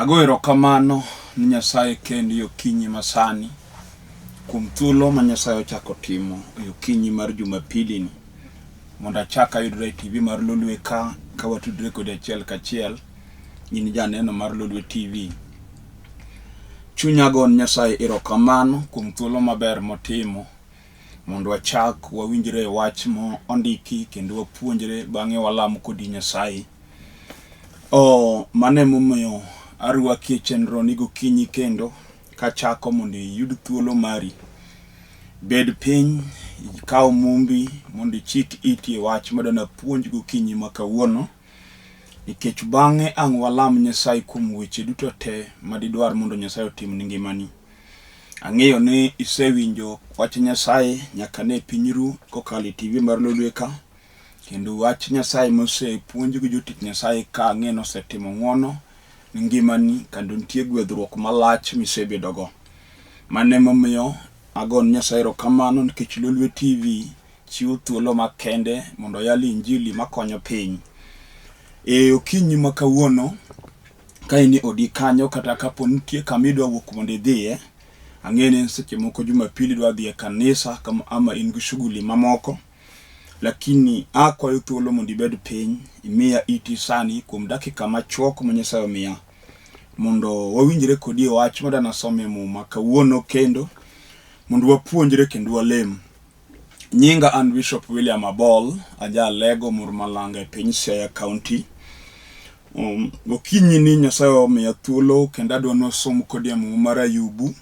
Ago erokamano ni Nyasaye kendo e okinyi masani kuom thuolo ma Nyasaye ochako timo e okinyi mar Jumapili ni mondo achak ayudre e TV mar Lolwe ka ka watudre kodi achiel kachiel. In janeno mar Lolwe TV. Chunya go ni Nyasaye erokamano kuom thuolo maber motimo mondo wachak wawinjre e wach mondiki kendo wapuonjre bang'e walam kodi Nyasaye. Oh, mano emomiyo arwaki e chenro ni gokinyi kendo kachako mondo iyud thuolo mari. Bed piny, ikaw mumbi mondo ichik iti e wach madwa napuonj gokinyi ma kawuono. Nikech bang'e ang' walam Nyasaye kuom weche duto te ma didwar mondo Nyasaye otim ni ngimani. Ang'eyo ni isewinjo wach Nyasaye nyaka ne piny ru kokalo e TV mar Lolwe ka. Kendo wach Nyasaye mosepuonj gi jotich Nyasaye ka ang'e ni osetimo ng'wono ni ngimani kendo nitie gwedhruok malach misebedogo. Mano emomiyo agone Nyasaye erokamano nikech Lolwe TV chiwo thuolo makende mondo oyal injili makonyo piny. E okinyi ma kawuono ka in e odi kanyo kata kapo nitie kama idwa wuok mondo idhiye, ang'e ni seche moko Jumapili idwa dhi e kanisa ama in gi shughuli mamoko, lakini akwayo thuolo mondo ibed piny imiya iti sani kuom dakika machuok ma Nyasaye omiya mondo wawinjre kodi e wach madwa nasom e muma kawuono kendo mondo wapuonjre kendo walem. Nyinga an Bishop William Abol, aja Alego Murmalanga e piny Siaya County. Okinyi ni Nyasaye omiya thuolo kendo adwa ni wasom kodi e muma mar Ayubu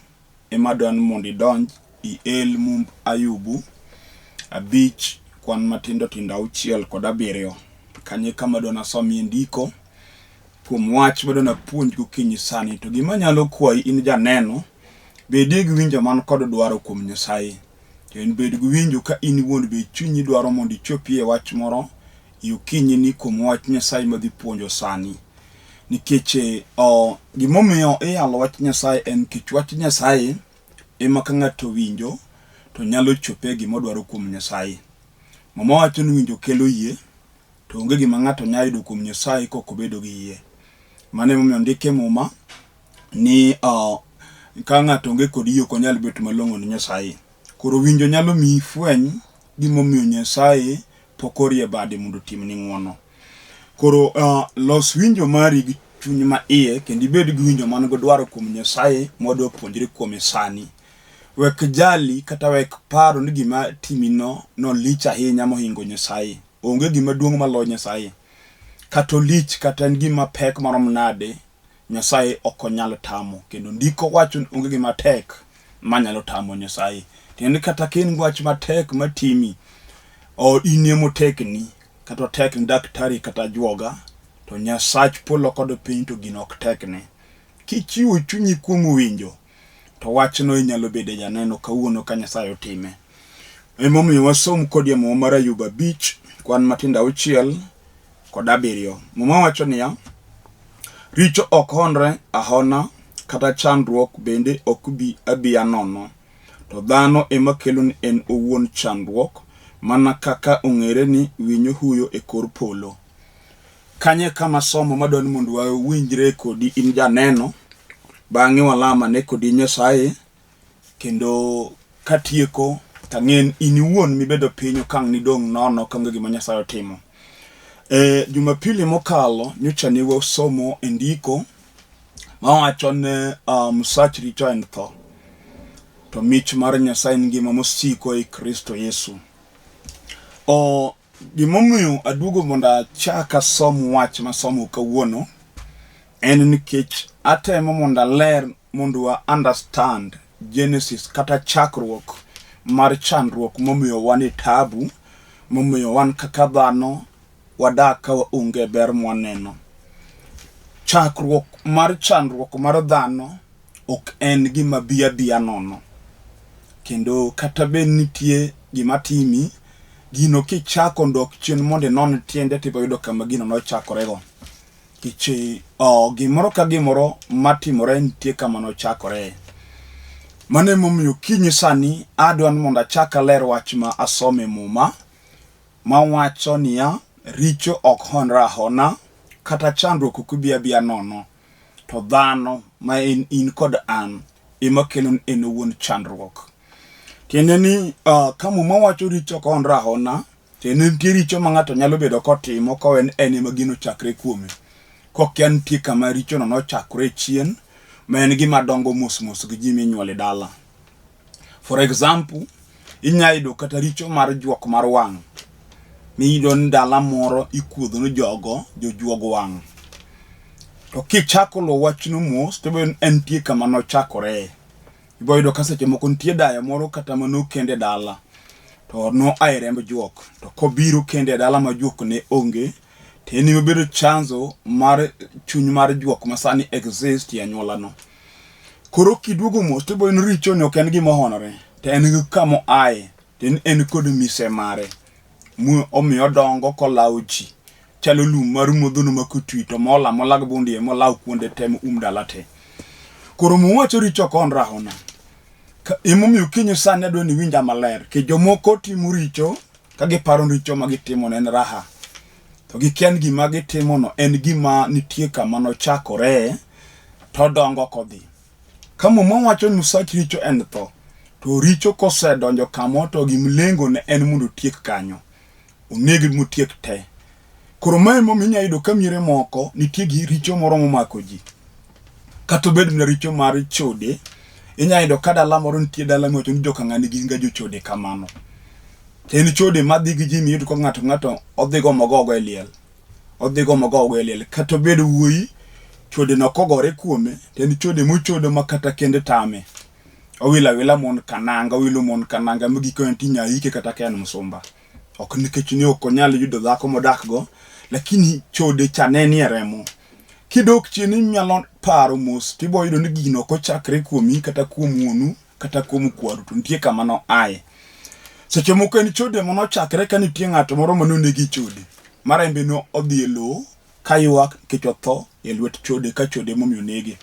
ema adwa ni mondo idonj iel mumb Ayubu abich kwan matindo tindo auchiel kod abiriyo. Kanyo e kama adwa nasomie ndiko kuom wach madwa napuonj gokinyi sani. To gima anyalo kwayi in janeno, bedie gi winjo man kod dwaro kuom Nyasaye. To en bed gi winjo ka in iwuon be chunyi dwaro mondo ichopie wach moro e okinyi ni kuom wach Nyasaye madhi puonjo sani. Nikech oh, gimomiyo iyalo wach Nyasaye en nikech wach Nyasaye ema ka ng'ato owinjo to nyalo chope gima odwaro kuom Nyasaye. Muma wacho ni winjo kelo yie, to onge gima ng'ato nyalo yudo kuom Nyasaye kok obedo gi yie. Mano emomiyo ondiki e Muma ni ka ng'ato onge kod yie ok onyal bet malong'o ne Nyasaye. Koro winjo nyalo miyi fweny gimomiyo Nyasaye pok orie bade mondo otimni ng'wono. Koro los winjo mari gi chuny ma iye kendo ibed gi winjo man go dwaro kuom Nyasaye mwadwa puonjre kuome sani. Wek jali kata wek paro ni gima timino no lich ahinya mohingo Nyasaye. Onge gima duong' maloyo Nyasaye. Kata olich kata en gima pek marom nade, Nyasaye ok onyal tamo. Kendo ndiko wacho ni onge gima tek manyalo tamo Nyasaye. Tiende kata ka in gi wach matek matimi, o in ema otekni, kata otek ni daktari kata ajuoga, to Nyasach polo kod piny to gino ok tekne. Kichiwo chunyi kuom winjo, to wachno inyalo bedo janeno kawuono ka Nyasaye otime. Emomiyo wasom kodi e Muma mar Ayub abich, kwan matindo auchiel kod abiriyo. Muma wacho niya, richo ok honre ahona kata chandruok bende ok bi abiya nono. To dhano ema kelo ni en owuon chandruok mana kaka ong'ere ni winyo huyo e kor polo. Kanyo e kama somo madwa ni mondo wawinjre kodi in janeno, bang'e walam ane kodi Nyasaye kendo katieko tang'e ni in iwuon mibedo piny ok ang' nidong' nono kaonge gima Nyasaye otimo. E, Jumapili mokalo nyocha ne wasomo e ndiko mawacho ni msach richo en tho to mich mar Nyasaye en ngima mosiko e Kristo Yesu. O, gimomiyo aduogo mondo achak asom wach masomo kawuono en nikech atemo mondo aler mondo wa understand Genesis kata chakruok mar chandruok momiyo wan e tabu, momiyo wan kaka dhano wadak ka waonge ber mwaneno. Chakruok mar chandruok mar dhano ok en gima bi abiya nono. Kendo kata bed nitie gima timi, gino kichako dok chien mondo inon tiende to ibiro yudo kama gino nochakorego. Nikech oh, gimoro ka gimoro matimore nitie kama nochakore. Mano emomiyo kinyi sani adwa ni mondo achak aler wach ma asomo e Muma mawacho niya, richo ok honre ahona kata chandruok ok bi abiya nono. to dhano ma en in kod an ema kelo ni en owuon chandruok. Tiende ni ka Muma wacho richo ok ohonre ahona, tiende ni nitie richo ma ng'ato nyalo bedo kotimo kowe ni en ema gino ochakre kuome. Kokia nitie kama richono nochakore chien, ma en gima dongo mos mos gi ji minyuolo e dala. For example, inya yudo kata richo mar juok mar wang' miyudo ni dala moro ikuodho ni jogo jojuog wang'. To kichako luwo wachno mos to ibo en nitie kama nochakore. Ibo yudo ka seche moko nitie dayo moro kata manokende dala to noa e remb juok to kobiro kende e dala ma juok ne onge to en ema obedo chanzo mar chuny mar juok ma sani exist e anyuolano. Koro kiduogo mos to ibo yudo ni richoni ok en gima ohonore to en gi kama oaye to en kod mise mare omiyo odongo kolawo ji. Chalo lum mar modhono ma kotwi to mol amola gi bundie molaw kuonde te moum dala te. Koro Muma wacho richo ok ohonre ahona. Emomiyo okinyi sani adwa ni iwinja maler. Nikech jomoko timo richo ka giparo ni richo ma gitimono en raha. To gikia ni gima gitimono en gima nitie kama nochakore to odongo kodhi. Ka Muma wacho ni misach richo en tho, to richo kosedonjo kamoro to gimlengone en mondo otiek kanyo. Oneg motiek te. Koro mae emomiyo inyalo yudo ka miere moko nitie gi richo moro momako ji. Kata obed mana richo mar chode, inyalo yudo ka dala moro nitie dala miwacho ni joka ng'ani gin ga jochode kamano. To en chode madhi gi ji miyud ka ng'ato ng'ato odhi go mogogo e liel. Odhi go mogogo e liel. Kata obed wuoyi, chode no kogore kuome, to en chode mochodo ma kata kende tame. Owilo awila mon kananga, owilo mon kananga ma gikone to inya ike kata ka en msumba. Ok nikech ni ok onyal yudo dhako modak go, lakini chode cha ne nie remo. Kidok chien inyalo paro mos tibo yudo ni gino ok ochakre kuomi kata kuom wuonu kata kuom kwaru to nitie kama noaye. Seche moko en chode manochakre ka nitie ng'ato moro mane onegi chode ma rembe no odhi e lowo kaywak nikech otho e lwet chode ka chode emomiyo onege.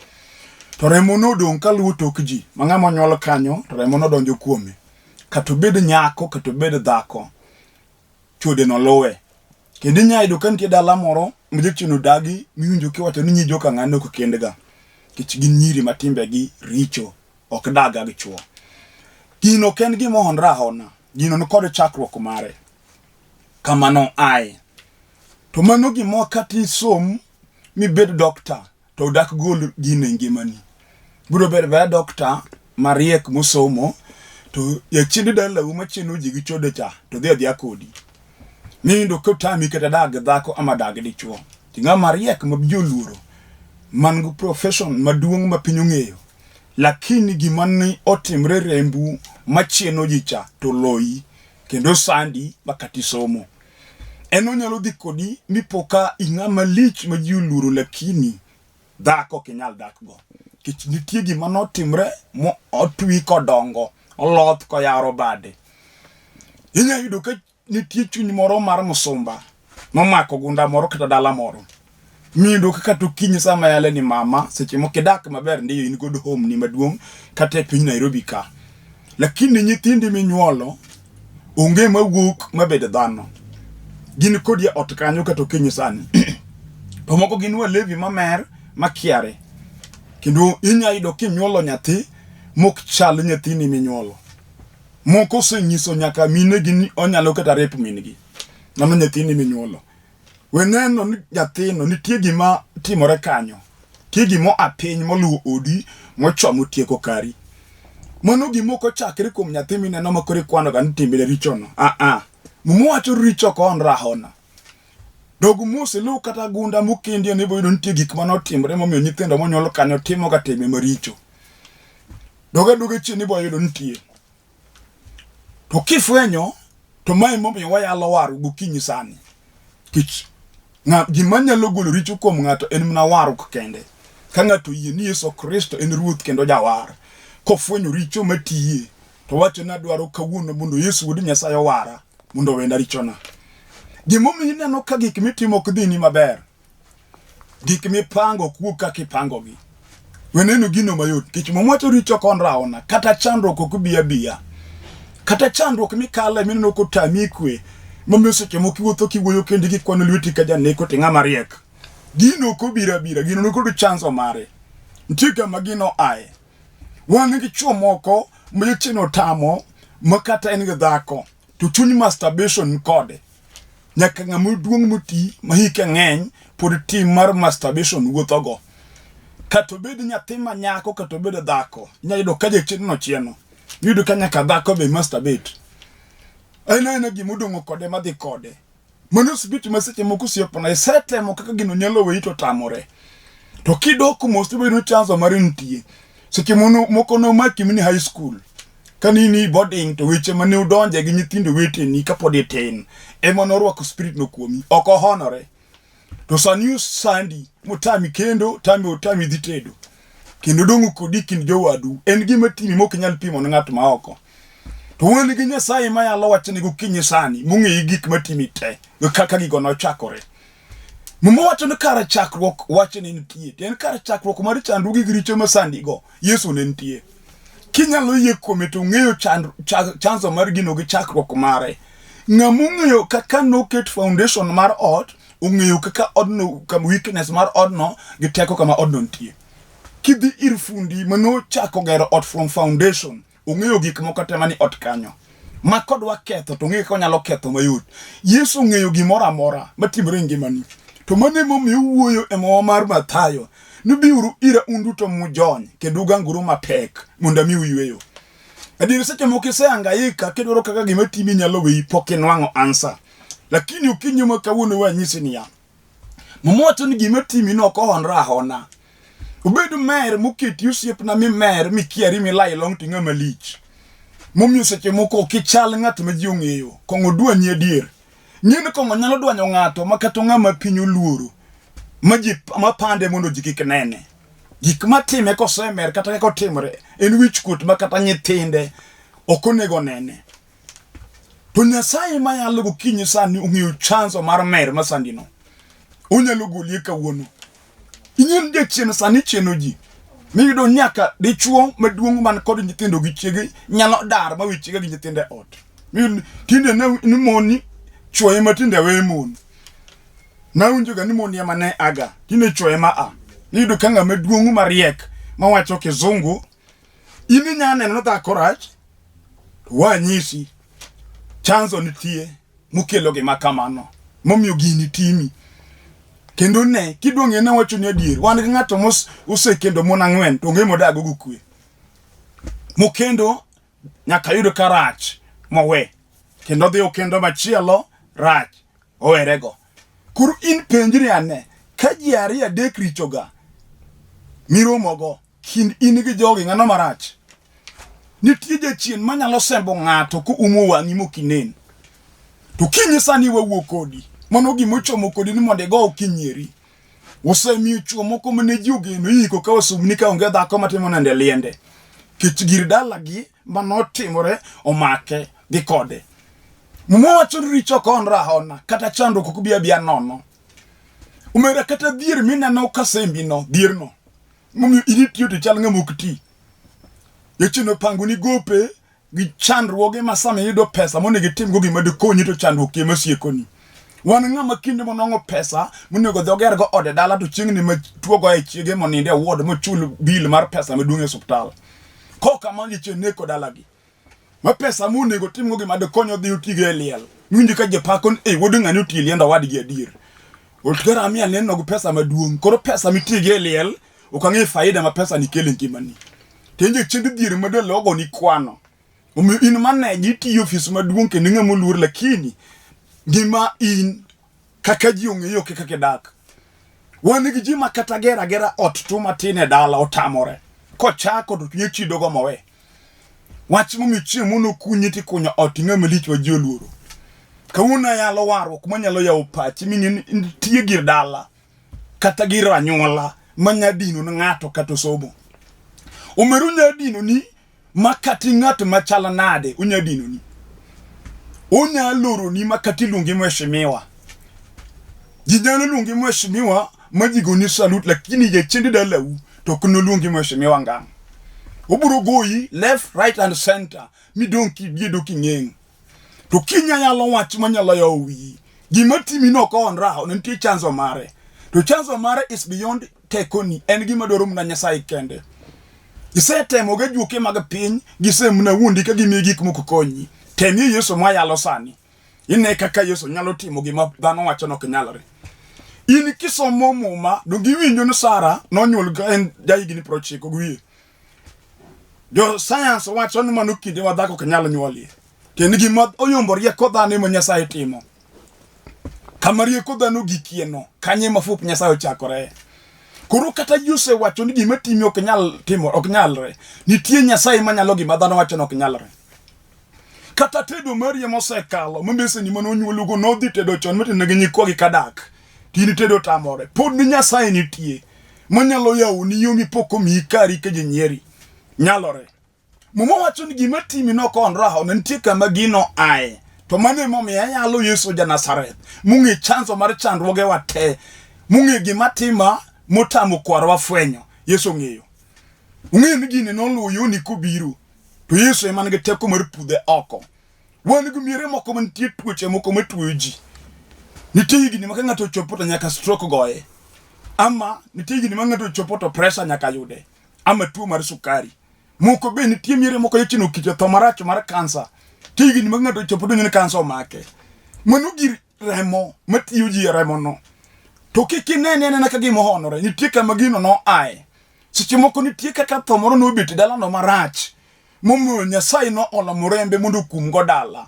To remo nodong' kaluwo tok ji ma ng'ama onyuol kanyo to remo nodonjo kuome. Kata obed nyako kata obed dhako, chode no luwe. Kendo inya yudo ka nitie dala moro ma jachien odagi miwinjo kiwacho ni nyi joka ng'ane ok kendga nikech gin nyiri ma timbegi richo ok daga gi chwo. Gino ok en gima ohonre ahona, gino ni kod chakruok mare kama noaye. To mano gima kata isom mibed dokta to dak gol gino e ngimani. Biro bedo abeda dokta mariek mosomo to jachiende dalau machieno ji gi chode cha to dhi adhiya kodi. Miyudo kotami kata dak gi dhako ama dak gi dichuo. To ng'ama riek ma ji oluoro man gi profession maduong' ma piny ong'eyo lakini gima ne otimre rembu machieno ji cha to loyi kendo sandi ma kata isomo. En onyalo dhi kodi mipo ka ing'ama lich ma ji oluoro lakini dhako ok inyal dak go. Nikech nitie gima notimre mo otwi kodongo, oloth koyaro bade. Inya yudo ka nitie chuny moro mar msumba momako gunda moro kata dala moro. Miyudo ka kata okinyi sama yale ni mama, seche moko idak maber ndiyo in good home ni maduong' kata e piny Nairobi ka. Lakini nyithindi minyuolo onge mawuok mabed dhano. Gin kodi e ot kanyo kata okinyi sani. To moko gin walevi mamer makiare. Kendo inya yudo kinyuolo nyathi mok chal nyathini minyuolo. Moko osenyiso nyaka minegi ni onyalo kata rape min-gi. Mano nyathini minyuolo. We neno ni nyathino nitie gima timore kanyo. Nitie gima oa piny moluwo odi mochomo tieko kari. Mano gima ok ochakre kuom nyathi mineno ma koro ikwano ga ni timbene richono. Ah ah. Muma wacho richo ok ohonre ahona. Dog mos iluw kata gunda mokendie ni ibo yudo nitie gik mane otimre momiyo nyithindo monyuol kanyo timo ga timbe maricho. Dog aduoga chien ibo yudo nitie. To kifwenyo to mae emomiyo wayalo warruok gokinyi sani. Nikech gima nyalo golo richo kuom ng'ato en mana warruok kende. Ka ng'ato oyie ni Yesu Kristo en Ruoth kendo Jawar, kofwenyo richo matiye, to wacho ni adwaro kawuono mondo Yesu Wuod Nyasaye owara mondo owena richona. Gimomiyo ineno ka gik mitimo ok dhini maber, gik mipango ok wuog kaka ipangogi. We neno gino mayot nikech Muma wacho richo ok on raona kata chandruok ok bi abiya. Kata chandruok mikale mineno kotami kwe momiyo seche moko iwuotho kiwuoyo kendi kikwano lweti ka janeko to ing'ama riek. Gino ok obiro abira, gino nikod chanzo mare. Nitie kama gino aye. Wan gi chwo moko ma jachien otamo ma kata en gi dhako to chuny masturbation ni kode. Nyaka ng'ama duong' moti ma hike ng'eny pod tim mar masturbation wuothogo. Kata obed nyathi ma nyako kata obed dhako, inyalo yudo ka jachien no chieno. Iyudo ka nyaka dhako be masturbate. En aena gima odong'o kode madhi kode. Mano spirit ma seche moko osiepna isetemo kaka gino nyalo weyi to tamore. To kidok mos to ibedo chanzo mare nitie. Seche mono, moko nomaki mini high school. Ka ni boarding to weche mane udonje gi nyithindo weteni kapod itin ema norwako spirit no kuomi. Ok ohonore. To sani osandi motami kendo tami otami dhi tedo. Kendo dong' kodi kind jowadu en gima timi mok inyal pimo ne ng'at ma oko. To wan gi Nyasaye ma yalo wachne gokinyi sani mong'eyo gik matimi te kaka gigo nochakore. Muma wacho ni kar chakruok wach ne nitie. To en kar chakruok mar chandruoge gi richo masandigo, Yesu ne nitie. Kinyalo yie kuome to ong'eyo chanzo mar gino gi chakruok mare. Ng'ama ong'eyo kaka noket foundation mar ot, ong'eyo kaka odno, kama weakness mar odno gi teko kama odno nitie. Kidhi ir fundi manochako gero ot from foundation, ong'eyo gik moko te mani ot kanyo ma kodwa ketho to ong'eyo kaka onyalo ketho mayot. Yesu ong'eyo gimoro amora matimore e ngimani. To mano emomiyo owuoyo e muma mar Mathayo ni biuru ira un duto mujony kendo uganguru matek mondo amiu yweyo. Adier seche moko isehangaika kidwaro kaka gima timi nyalo weyi pok inwang'o answer. Lakini okinyi ma kawuono wanyisi niya, Muma wacho ni gima timi no ok ohonre ahona. Obed mer moketi osiepna mimer mikiari milai long to ing'ama lich. Momiyo seche moko ok ichal ng'at ma ji ong'eyo. Kong'o dwanyi adier. Ng'e ni kong'o nyalo dwanyo ng'ato ma kata ng'ama piny oluoro ma ji ma pande mondo ji kik nene. Gik matime kosemer kata kaka otimore en wichkuot ma kata nyithinde ok onego nene. To Nyasaye ma yalo gokinyi sani ong'eyo chanzo mar mer masandino. Onyalo golie kawuono. Ing'eyo jachien sani chieno ji. Miyudo nyaka dichuo maduong' man kod nyithindo gi chiege nyalo dar ma we chiege gi nyithinde ot. Miyudo tinde ni mon chwo ema tinde we mon. Nawinjo ga ni mon ema ne aga, tinde chwo ema a. Iyudo ka ng'ama duong' mariek mawacho kizungu in inya neno ni dhako rach wanyisi chanzo nitie mokelo gima kamano momiyo gini timi kendo ne kidwa ng'e nawacho ni adier wan gi ng'ato mos osekendo mon ang'wen to onge modago gi kwe mokendo nyaka yud ka rach mowe kendo odhi okendo machielo rach owerego koro in penjri ane ka ji ariyo adek richoga miromogo kind in gi jogi ng'ano marach nitie jachien manyalo sembo ng'ato koumo wang'i mokinen to kinyi sani wawuo kodi mano gima ochomo kodi ni mondo igo okinyieri osemiyo chwo moko mane ji ogeno iyiko ka wasumbni ka onge dhako matimo nende liende kech gir dalagi manotimore omake gi kode muma wacho ni richo ok onre ahona kata chandruok ok bi abiya nono omera kata dhier mineno ka sembino dhierno momiyo in itiyo to ichal ng'ama ok ti. Jachien opangoni gope gi chandruoge ma sama iyudo pesa monego itimgo gima dikonyi to chandruok ema siekoni. Wan ng'ama kinde monwang'o pesa monego odhi ogergo ode dala to chieng'ni ma tuo goye chiege moninde e ward mochul bill mar pesa maduong' e osiptal. Kok kamano jachien neko dalagi. Ma pesa monego otimgo gima dikonyo odhi otigo e liel. Miwinjo ka japako ni "Eh, wuod ng'ani oti e liend owadgi adier. Otkera miya neno gi pesa maduong'. Koro pesa mitigo e liel ok ang'e faida ma pesa ni kelo e ngimani. To en jachiend dhier ma del ogoni kwano. Omiyo in maneja itiyo ofis maduong' kendo ing'ama oluor lakini ngima in kaka ji ong'eyo ok e kaka idak. Wan gi ji ma kata gero agera ot tu matin e dala otamore. Kochako to chunye chido go mowe. Wach momiyo chieng' mono kunyi tikunyo ot ing'e malich ma ji oluoro. Kawuono ayalo warruok manyalo yawo pachi ming'e ni nitie gir dala kata gir anyuola manya dino ne ng'ato kata osomo. Omeru nya dino ni ma kata ng'at machal nade onya dino ni. Onya loro ni ma kata iluongi mheshimiwa. Ji nyalo luongi mheshimiwa ma ji goni salute lakini jachiendi dalau to ok noluongi mheshimiwa ngang'. Obiro goyi left, right and center midong' kidiedo king'eng'. To kinya yalo wach manyalo yawo wiyi. Gima timi no ok onra, ne nitie chanzo mare. To chanzo mare is beyond tekoni, en gima dwaro mana Nyasaye kende. Isetemo gi ajuoke mag piny, gisemna wuondi ka gimiyi gik moko konyi. Temie Yesu mwayalo sani. Ine kaka Yesu nyalo timo gima dhano wacho ni ok nyalre. In kisomo Muma, donge iwinjo ni Sara nonyuol ka en jahigni 90 gi wiye. Jo science wacho ni mano kinde ma dhako ok nyal nyuolie. Kendo gima oyombo rieko dhano ema Nyasaye timo. Kama rieko dhano ogikieno, kanyo ema fup Nyasaye ochakore. Koro kata ji osewacho ni gima timi ok nyal timo, ok nyalre. Nitie Nyasaye manyalo gima dhano wacho ni ok nyalre. Kata tedo mari ema osekalo, ma mbeseni mane onyuolugo nodhi tedo chon miteno gi nyikwagi kadak. To in tedo tamore. Pod ni Nyasaye nitie manyalo yawoni yo mipo komiyi kari ka ji nyieri. Nyalore. Muma wacho ni gima timi no kon roho ne nitie kama gino aye. To mano emomiyo ayalo Yesu ja Nazareth, mong'e chanzo mar chandruogewa te, mong'e gima tima motamo kwarwa fwenyo. Yesu ong'eyo. Ong'eyo ni gini noluwo yoni kobiro, to Yesu ema nigi teko mar pudhe oko. Wan gi miere moko mantie tuoche moko matuoyo ji. Nitie higni ma ka ng'ato ochopo to nyaka stroke goye. Ama nitie higni ma ng'ato ochopo to pressure nyaka yude. Ama tuo mar sukari. Moko be nitie miere moko jachien okite tho marach mar kansa. Nitie higni ma ng'ato ochopo to ni kansa omake. Mano gir remo matiyo ji e remono. To kik inene anena ka gima ohonore, nitie kama gino noaye. Seche moko nitie kaka tho moro nobet e dalano marach momiyo Nyasaye noolo mrembe mondo okumgo dala.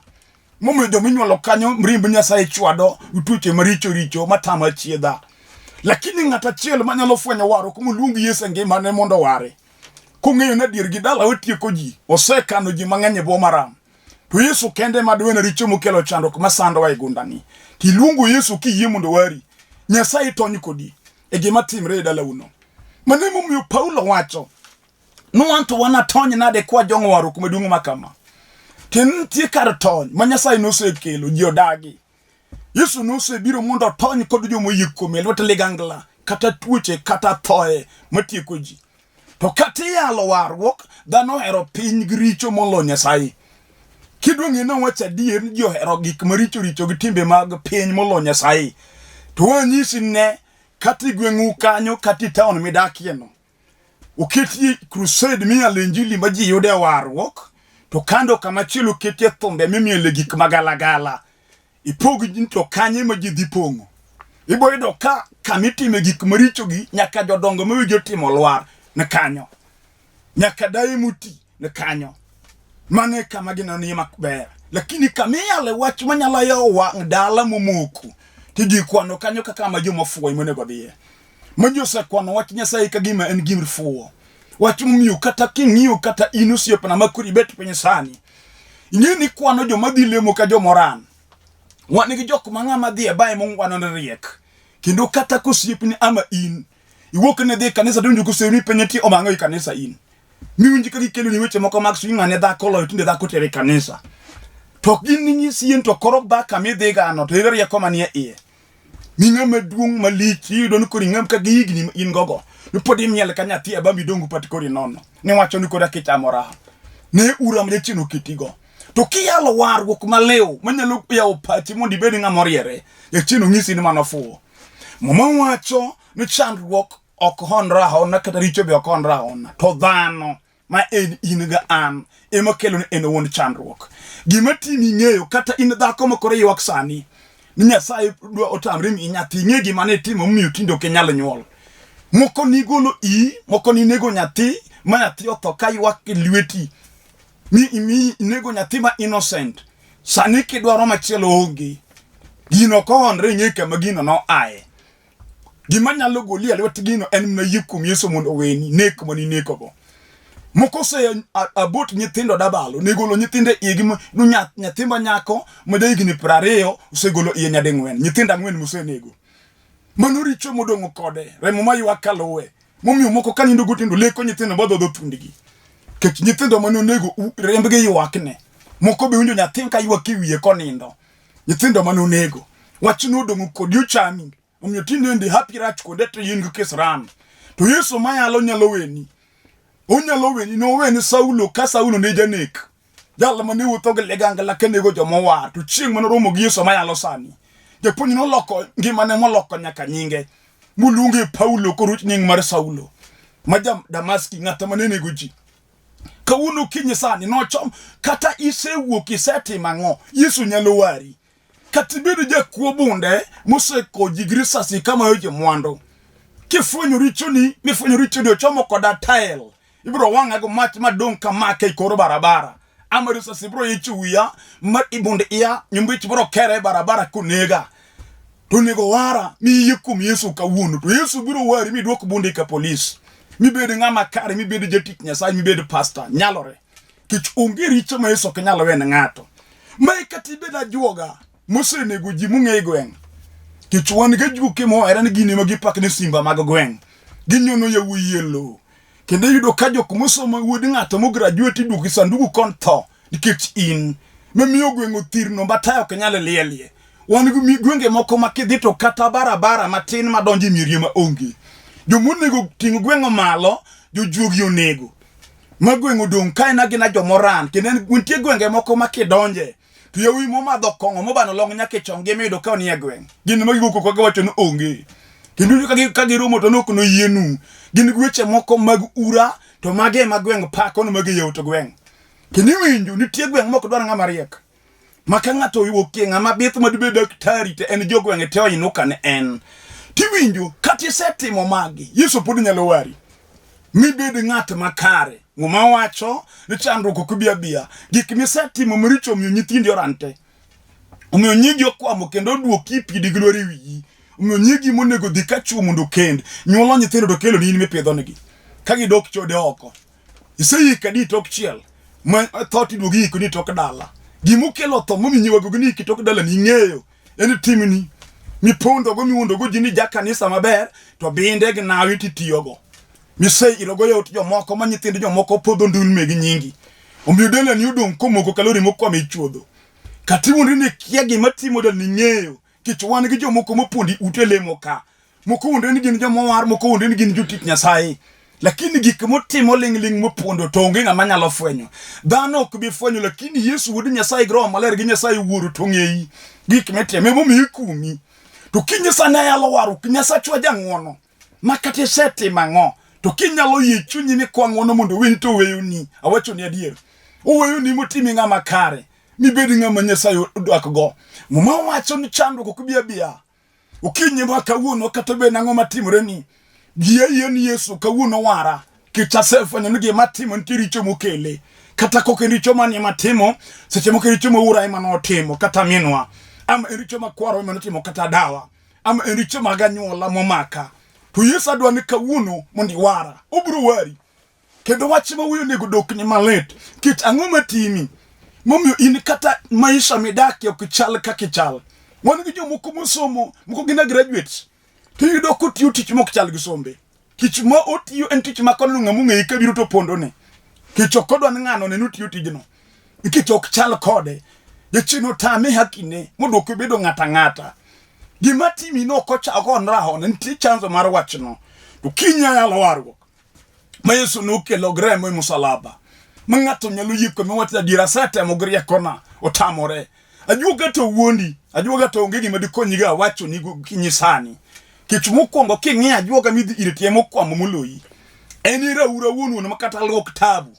Momiyo joma inyuolo kanyo mrimb Nyasaye chwado tuoche maricho richo matamo achiedha. Lakini ng'at achiel manyalo fwenyo warruok moluong Yesu e ngimane mondo oware. Kong'eyo ni adier gi dala otieko ji, osekano ji mang'eny e bwo maram. To Yesu kende ma dwene richo mokelo chandruok masandowa e gundani. Tiluongo Yesu kiyie mondo owari. Nyasaye tony kodi e gima timre e dalauno. Mano emomiyo Paulo wacho ni wan to wanatony nade kwa jong'o warruok maduong' ma kama. Kendo nitie kar tony ma Nyasaye nosekelo ji odagi. Yesu nosebiro mondo otony kod joma oyie kuome e lwet ligangla kata tuoche kata thoe matieko ji. To kata iyalo warruok, dhano ohero piny gi richo molo Nyasaye. Kidwa ng'e ni wacho adier ni ji ohero gik maricho richo gi timbe mag piny molo Nyasaye. To wanyisi ne kata e gweng'u kanyo kata e taon midakieno oketie crusade miyalo injili ma ji yude warruok to kando kama chielo oketie thumbe mimiele gik magalagala ipog ji to kanye ma ji dhi pong'o ibo yudo ka kama itime gik marichogi nyaka jodongo ma wigi otimo lwar ni kanyo nyaka daye moti ni kanyo mano e kama gineno ni maber lakini kama iyale wach manyalo yawo wang' dala momoko to ji kwano kanyo kaka ma joma ofuwo ema onego dhiye ma ji osekwano wach Nyasaye ka gima en gir fuwo wach momiyo kata king'iyo kata in osiepna ma koro ibet piny sani ing'e ni kwano joma dhi lemo ka joma oran wan gi jok ma ng'ama dhi e baye mongwano ni riek kendo kata kosiepni ama in iwuok ne dhi e kanisa donjo kosewni penye ti omang'o e kanisa in miwinj ka gikeloni weche moko mag sui ng'ane dhako loyo tinde dhako tere e kanisa to ok gin ninyisi yien to koro ba kama idhigano to ere rieko manie iye ni ng'ama duong' malich iyudo ni koro ing'am ka gi higni in gogo ni pod imiel ka nyathi aba midongo pat koro inono niwacho ni koro akichamo raha ne ura ma jachien oketigo to kiyalo warruok maliw manyalo yawo pachi mondo ibed ng'ama oriere jachien onyisi ni mano fuwo muma wacho ni chandruok ok honre ahona kata richo be ok honre ahona to dhano ma en in ga an ema kelo ni en owuon chandruok gima timi ng'eyo kata in dhako ma koro ywak sani ni Nyasaye dwa otamre miyi nyathi ing'e gima ne itimo momiyo tinde ok inyal nyuol moko nigolo iyi moko ninego nyathi ma nyathi otho ka ywak e lweti mi mi inego nyathi ma innocent sani kidwaro machielo onge gino ok ohonre ing'e kama gino noaye Gima nyalo goli e lwet gino en mana yie kuom Yesu mondo oweni nek mane inekogo. Moko ose abot nyithindo dabalo, negolo nyithindo e igi nyathi ma nyako ma jahigni 20 osegolo iye nyading'wen, nyithindo ang'wen mosenego. Mano richo modong' kode, remo maywak kaluwe. Momiyo moko ka nindo gotieno leko nyithindo madhodho thundgi. Kech nyithindo mane onego rembgi ywakne. Moko be winjo nyathi ka ywak e wiye konindo. Nyithindo mane onego. Wach nodong' kodi ochami. Omiyo tinende hapi rach kode to in gi kisran. To Yesu mayalo nyalo weni. Onyalo weni noweni Saulo ka Saulo ne janek. Jal mane wuotho gi ligangla ka nego joma owar. To chieng' mane oromo gi Yesu mayalo sani. Japuonj noloko ngimane moloko nyaka nyinge. Moluonge Paulo koruch nying mar Saulo ma ja Damaski, ng'at ma ne nego ji. Kawuono okinyi sani nochom kata isewuok isetimo ang'o, Yesu nyalo wari. Kata ibedo jakuo bunde moseko ji gi risasi kamayo ji mwandu. Kifwenyo richoni, mifwenyo richoni ochomo koda tael. Ibiro wang'a go mach madong' kamake e kor barabara. Ama risasi biro yicho wiya, ma ibund iya, nyumbich biro kere e barabara konega. To onego wara mi iyie kuom Yesu kawuono. To Yesu biro wari miduok bunde ka polis. Mibed ng'ama kare, mibed jatich Nyasaye, mibed pasta. Nyalore. Kech onge richo ma Yesu ok nyal wene ng'ato. Mae kata ibed ajuoga mosenego ji mong'e e gweng'. Kech wan gi ajuoke mohere ni gin ema gipak ni simba mag gweng'. Ginyono yawuoyi e lowo. Kendo iyudo ka jok mosomo wuod ng'ato mograduate iduogo e sanduku kon tho nikech in. Mamiyo gweng' othirno ma taya ok nyal lielie. Wan gi gwenge moko ma kidhi to kata barabara matin madonjo e mier ma onge. Jomonego ting' gweng'o malo, jojuogi onego. Ma gweng' odong' kae na gina jomoran kendo nitie gwenge moko ma kidonje to yawuoyi momadho kong'o mobano long nyaka e chonggi miyudo ka nie gweng' gin ma gigo koko giwacho ni onge kendo iwinjo ka giromo to nok noyienu gin gi weche moko mag ura to mage ema gweng' pako ni magi yawuot gweng' kendo iwinjo nitie gweng' mok dwar ng'ama riek ma ka ng'ato owuokie ng'ama bith ma dibed daktari to en jogweng'e te oinuka ne en tiwinjo kata isetimo magi Yesu pod nyalo wari mibed ng'at makare Muma wacho ni chandruok ok bi abiya gik misetimo maricho omiyo nyithindi orante omiyo nyigi okwamo kendo oduoki pidi gi lwar e wiyi omiyo nyigi monego dhi ka chuo mondo okend nyuolo nyithindo to kelo ni in mipidhonegi ka gidok chode oko Iseyiko adi tok chiel ma tho tiduogo iyiko ni tok dala. Gimokelo tho momiyo nyiwago ni iyiko tok dala ni ing'eyo en timni mipondogo miwuondogo ji ni ja kanisa maber to binde gi nawi titiyogo. Miseirogo yot jomoko ma nyithind jomoko podho ndulme gi nyingi. Omiyo dalani odong' komoko ka lori mokwamo e chuodho. Kata iwuondri ni ikia gima timo dalani ing'eyo Nikech wan gi jomoko mopondo e ute lemo ka. Moko wuondre ni gin joma owar, moko wuondre ni gin jotich Nyasaye. Lakini gik motimo ling'ling' mopondo to onge ng'ama nyalo fwenyo. Dhano ok bi fwenyo, lakini Yesu wuod Nyasaye gi Roho Maler gi Nyasaye Wuoro to ng'eyi gik mitimo. Emomiyo ikumi. To kinyisa ni ayalo warruok, Nyasachwa jang'wono. Ma kata isetimo ang'o, to kinyalo yie chunyi ni kwa ng'wono mondo oweni to oweyoni. Awachoni adier. Oweyoni motimi ng'ama kare. mibed ng'ama Nyasaye odakgo. Muma wacho ni chandruok ok bi abiya. Okinyi ma kawuono kata bed nang'o matimoreni, yie yie ni Yesu kawuono wara. Kech asefwenyo ni gima atimo nitie richo mokele. Kata kok en richo manie matimo, seche moko en richo ma wuora ema notimo kata minwa. Ama en richo ma kwaro ema notimo kata dawa. Ama en richo mag anyuola momaka. To Yesu adwa ni kawuono mondo iwara. Obiro wari. Kendo wach ma wuoyo onego dokni malit. Kit ang'o matimi momiyo in kata maisha midakie ok chal kaka ichal. Wan gi jomoko mosomo, moko gin a graduates. To iyudo kotiyo tich mok chal gi sombe. Tich ma otiyo en tich ma koneno ng'ama ong'eye kabiro to pondone. Kech ok odwa ni ng'ano oneno otiyo tijno. Nikech ok chal kode. Jachien otame hakine modwoke obedo ng'ata ang'ata. Gima timi no ok ochako onra hona, nitie chanzo mar wachno. To kinya yalo warruok. ma Yesu nokelo gi remo e musalaba ma ng'ato nyalo yie kuome wacho adiera asetemo gi riekona otamore ajuoga to wuondi ajuoga to onge gima dikonyigo awacho ni kinyi sani kech mokwongo king'iyo ajuoga midhi ire tie mokwamo moloyi en iraura wuon wuon ma kata luok tabu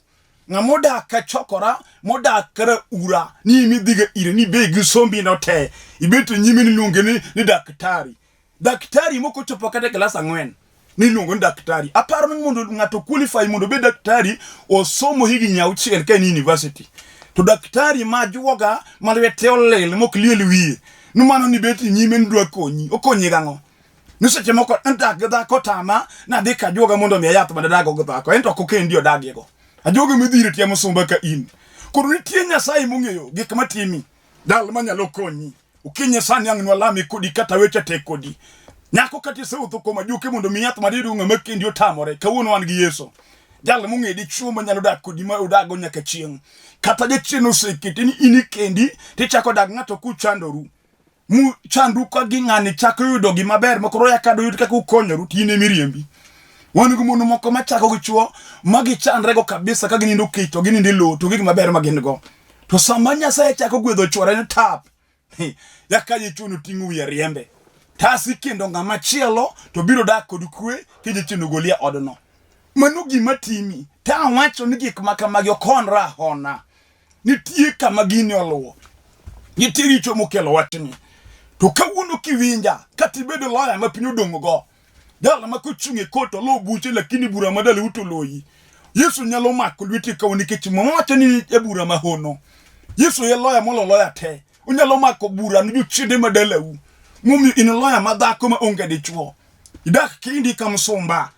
ng'ama odak ka chokora modak ka raura ni imidhiga ire ni be gi sombi no te ibet e nyime niluonge ni, ni daktari Daktari moko ochopo kata e klas ang'wen niluongo ni daktari. Aparo ni mondo ng'ato qualify mondo obed daktari osomo higni auchiel ka en university. To daktari ma juoga ma lwete olil mok liel wiye ni mano ni bet nyime ni dwa konyi. Okonyi gang'o? Ni seche moko dak gi dhako tama nadhi ka ajuoga mondo omiya yath mondo adag go gi dhako. En to ok okendi odagigo. Ajuoga midhi ire tiemo sumba ka in. Koro nitie Nyasaye mong'eyo gik matimi. Dal manyalo konyi. Okinyi sani ang' nwalami kodi kata weche tek kodi. Nyako kata isewuotho kuom ajuoke mondo mi yath madiyud ng'ama kendi otamore. Kawuono wan gi Yesu. Jal mong'e dichwo manyalo dak kodi ma udago nyaka chieng'. Kata jachien oseketi ni in ikendi tichako dak ng'ato kuchandoru. Muchandru ka gi ng'ani chako yudo gima ber ma koro yakado yud kaka ukonyoru to in emiriembi. Wan gi mon moko machako gi chwo ma gichandrego kabisa ka ginindo kech to ginindo e lowo to onge gima ber ma gin go. To sama Nyasaye chako gwedho chwore ni tap, yaka jichuno ting'o wiye riembe. Tasi kendo ng'ama chielo to biro dak kod kwe ki jachien ogoli e odno. Mano gima timi. Ta awacho ni gik ma kamagi ok honre ahona. Nitie kama gini oluwo. Nitie richo mokelo wachni. To kawuono kiwinja, kata ibedo lawyer ma piny odong' go, jal ma kochung' e kot olo buche lakini bura ma dalau to loyi. Yesu nyalo mako lweti kawo nikech muma wacho ni e bura ma hono. Yesu e lawyer molo lawyer te. Onyalo mako bura ne jochiende ma dalau. Momiyo in lawyer ma dhako ma onge dichuo. Idak kendi ka msumba.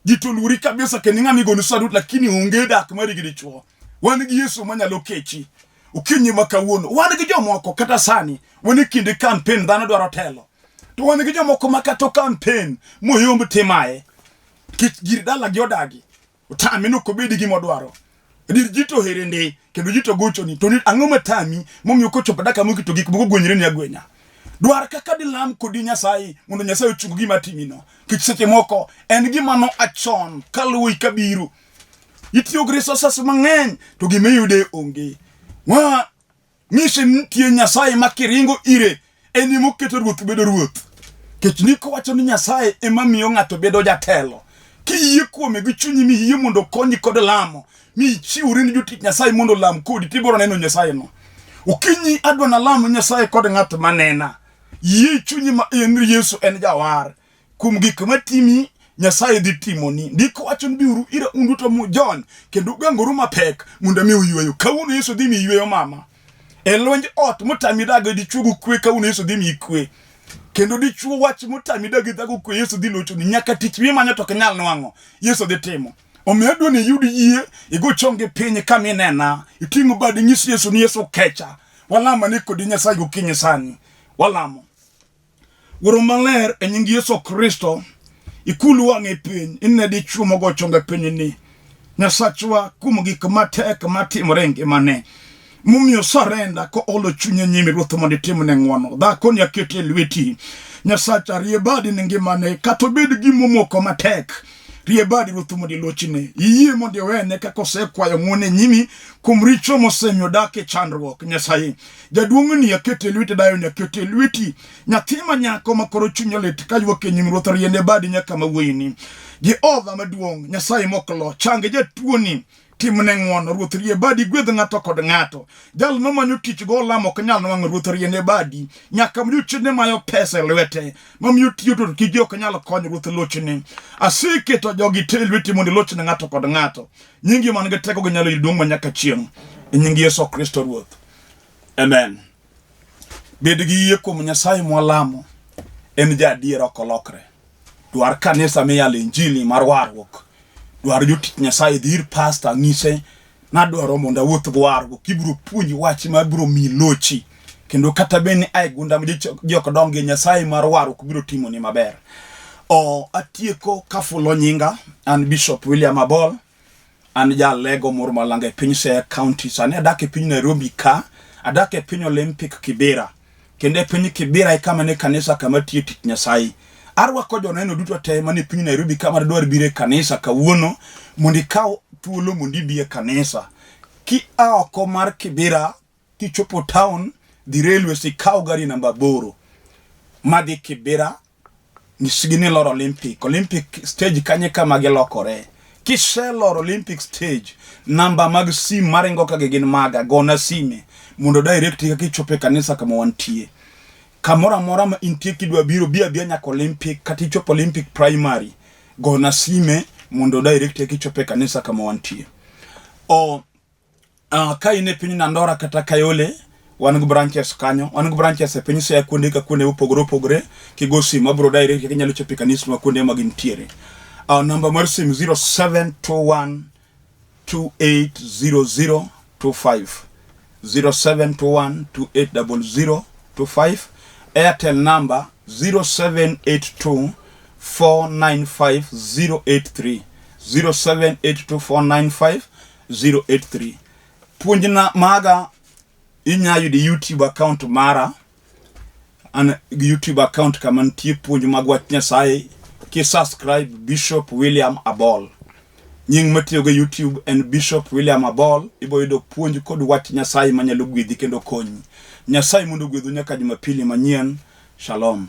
Ji to luori kabisa kendo ing'ama igoni sadut lakini onge dak mari gi dichuo. Wan gi Yesu manyalo kechi. Okinyi ma kawuono wan gi jomoko kata sani wan e kinde campaign dhano dwaro telo. To wan gi jomoko ma kata campaign moyomb timaye. Kech gir dala gi odagi. Otame ni ok obedi gima odwaro. Adier ji to ohere ndi kendo ji to gochoni to ni ang'o matami momiyo kochopo dakika mogik to gik moko gwenyre ni agwenya. Dwar kaka dilam kodi Nyasaye mondo Nyasaye ochung gima timino. Nikech seche moko en gima no achon kaluwi kabiro. Itiyo gi resources mang'eny to gima iyude onge. Wa Nyise ni nitie Nyasaye ma kiringo ire en ema oketo ruoth bedo ruoth. Nikech ndiko wacho ni Nyasaye ema miyo ng'ato bedo jatelo. Kiyie kuome gi chunyi miyie mondo okonyi kod lamo, mi ichiwri ni jotich Nyasaye mondo olam kodi, tibiro neno Nyasaye no. Okinyi adwa nalam Nyasaye kod ng'at manena. Yie e chunyi ma en Yesu en jawar. Kuom gik matimi Nyasaye dhi timoni. Ndiko wacho ni biuru ira un duto mujony kendo ugangoru mapek mondo amiu yweyo. Kawuono Yesu dhi miyi yweyo mama. E lwenj ot motami dago dichwo gi kwe kawuono Yesu dhi miyi kwe. Kendo dichwo wach motami dago dhago kwe Yesu dhi lochoni. Nyaka tich mimanyo to ok inyal nwang'o. Yesu dhi timo. Omiyo adwa ni iyud yie, igo chongi piny kama inena, iting'o badi nyis Yesu ni Yesu kecha. Walamo ni kodi Nyasaye gokinyi sani. Walamo. Wuoro maler e nying Yesu Kristo, ikul wang'i piny, ine dichwo mogo chonge piny ni. Nyasachwa kuom gik matek matimore e ngimane. Momiyo sarenda koolo chunye nyimi Ruoth mondo itimne ng'wono. Dhakoni akete e lweti. Nyasacha rie badi ne ngimane kata obed gimomoko matek. Rie badi Ruoth mondo ilochne. Iyie mondo iwene kaka osekwayo ng'wono e nyimi kuom richo mosemiyo odak e chandruok. Nyasaye Jaduong'ni akete e lweti, dayoni akete e lweti. Nyathi ma nyako ma koro chunye lit ka ywak e nyim Ruoth riende badi nyaka ma wuoyini. Jehova maduong', Nyasaye mok lo, chang jatuoni, timne ng'wono. Ruoth rie badi, gwedh ng'ato kod ng'ato. Jal mamanyo tich go olamo ok nyal nwang'o. Ruoth riene badi, nyaka jochiende mayo pesa e lwete, mamiyo tiyo to tije ok nyal konyo. Ruoth lochne. Aseketo jogi te e lweti mondo ilochne ng'ato kod ng'ato. Nyingi man gi teko gi nyalo duong' ma nyaka chieng'. E nying Yesu Kristo Ruoth. Amen. Bed gi yie kuom Nyasaye mwalamo. En ja adiera ok olokre. Dwar kanisa miyalo injili mar warruok. Dwar jotich Nyasaye, dhi ir pasta ng'ise nadwaro mondo awuoth gi warruok. Ibiro puonji wach ma biro miyi lochi. Kendo kata bed ni ae gunda ma ji ok dongie, Nyasaye mar warruok biro timoni maber. O, atieko kafulo nyinga, an Bishop William Abol. An jalego moro malanga e piny Siaya County. Sani adak e piny Nairobi ka, adak e piny Olympic Kibera. Kendo e piny Kibera e kama ne kanisa kama tiyo tich Nyasaye. Arwako joneno duto te manie piny Nairobi ka madwar biro e kanisa kawuono mondo ikaw thuolo mondo ibi e kanisa. Ki a oko mar Kibera kichopo town dhi railways ikaw gari namba 8 madhi Kibera nyisgi ni lor Olympic. Olympic stage kanye kama gilokore. Kiseloro Olympic stage, namba mag sim maringo kagi gin maga, gona sime mondo direct kaka ichopo e kanisa kama wantie. Kamoro amora ma intie kidwa biro, bi abia nyaka Olympic kata ichopo Olympic Primary, gona sime mondo direct kaka ichopo e kanisa kama wantie. O, ka in e piny Nandora kata Kayole, wan gi branches kanyo, wan gi branches e piny Siaya kuonde ka kuonde mopogore opogore. Kigo simu abiro direct kaka inyalo chopo e kaniswa kuonde ma gintiere. Namba mar simu 0721 280025 0721 280025 Airtel number 0782 495 083 0782 495 083. Puonjna maga inya yudo e YouTube account mara. An gi YouTube account kama nitie puonj mag wach Nyasaye. Ki subscribe Bishop William Abol. Nying matiyogo e YouTube en Bishop William Abol. Ibo yudo puonj kod wach Nyasaye manyalo gwedhi kendo konyi. Nyasaye mondo ogwedhu nyaka Jumapili manyien. Shalom.